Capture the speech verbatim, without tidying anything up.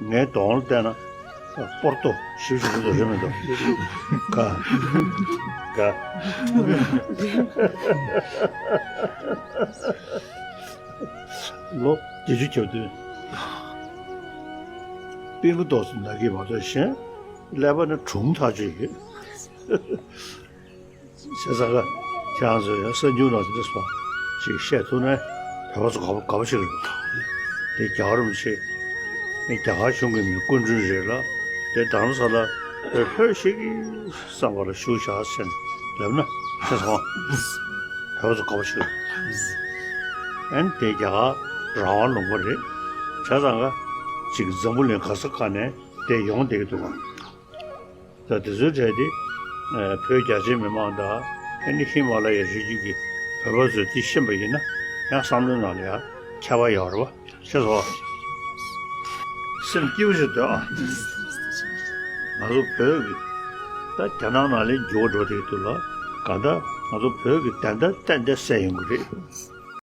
ངའི་གདོང་ལ་བལྟས་ན་སྤོར་ཏོ་ཞིབ་ཞིབ་འདུག་རེད་མི་འདུག་ག་ག་ལོ་བརྒྱད་ཅུ་གྱ་བདུན། པུས་མོ་ཏོག་ཙམ་ན་གི་མ་གཏོགས་གཞན་ཀླད་པ་ནི་གྲུང་ཐག་ཆོད་ཡོད། བྱས་ཙང་ཁྱེད་རང་ཚོས་ཡང་གསར་འགྱུར་ནང་དེ་འདྲ་སོགས་ཅིག་བཤད་ཐུབ་ན་བོད་པ་ཚོ་དགའ་པོ་དགའ་པོ་ཞིག་རེད། དེ་རྒྱ་གར་རིན་པོ་ཆེ་ནི་རྒྱ་གར་གཞུང་གི་མི་སྐུ་མགྲོན་རེད་ལ། དེ་རྡ་རམ་ས་ལ་བོད་ལྷོད་ཤེས་ཀྱི་བསམ་པ་ལ་བཞུགས་བཞག་ཟེར་ནས་ལབ་ན་ཁྱེད་ཚོ་བོད་པ་ཚོ་དགའ་པོ་ཞིག་རེད། ཨན་དེ་རྒྱ་གར་རང་དབང་ལུང་པ་རེད། བྱས་ཙང་ཁ་ཅིག་འཛམ་བུ་གླིང་ག་ས་ག་ནས་དེ་ཡོང་བསྡད་ཀྱི་འདུག་ག་ད་དེ་ཚོའི་གྲས་དེ། ཨ། བོད་རྒྱ་ཆེའི་མི་མང་དང་ཨ་ནི་ཧི་མ་ལ་ཡའི་རི་རྒྱུད་ཀྱི་བོད་པ་ཚོས་དེ་ཤེས་པ་ཡིན་ན་ཡང་བསམ་བློའི་ནང་ལ་ཡང་ཁྱད་པར་ཡོད་རེད་པ། ཤེས་སོང་། སེམས་སྐྱིད་པོ་ཞིག་སྡོད་ཨ། ང་ཚོ་བོད་ཀྱི་ད་རྒྱ་ནག་ནང་ལ་འགྱུར་བ་འགྲོ་བསྡད་འདུག་ལ། གང་ལྟར་ང་ཚོ་བོད་ཀྱི་བདེན་མཐའ་ཏན་ཏན་གསལ་ཡོང་གི་རེད།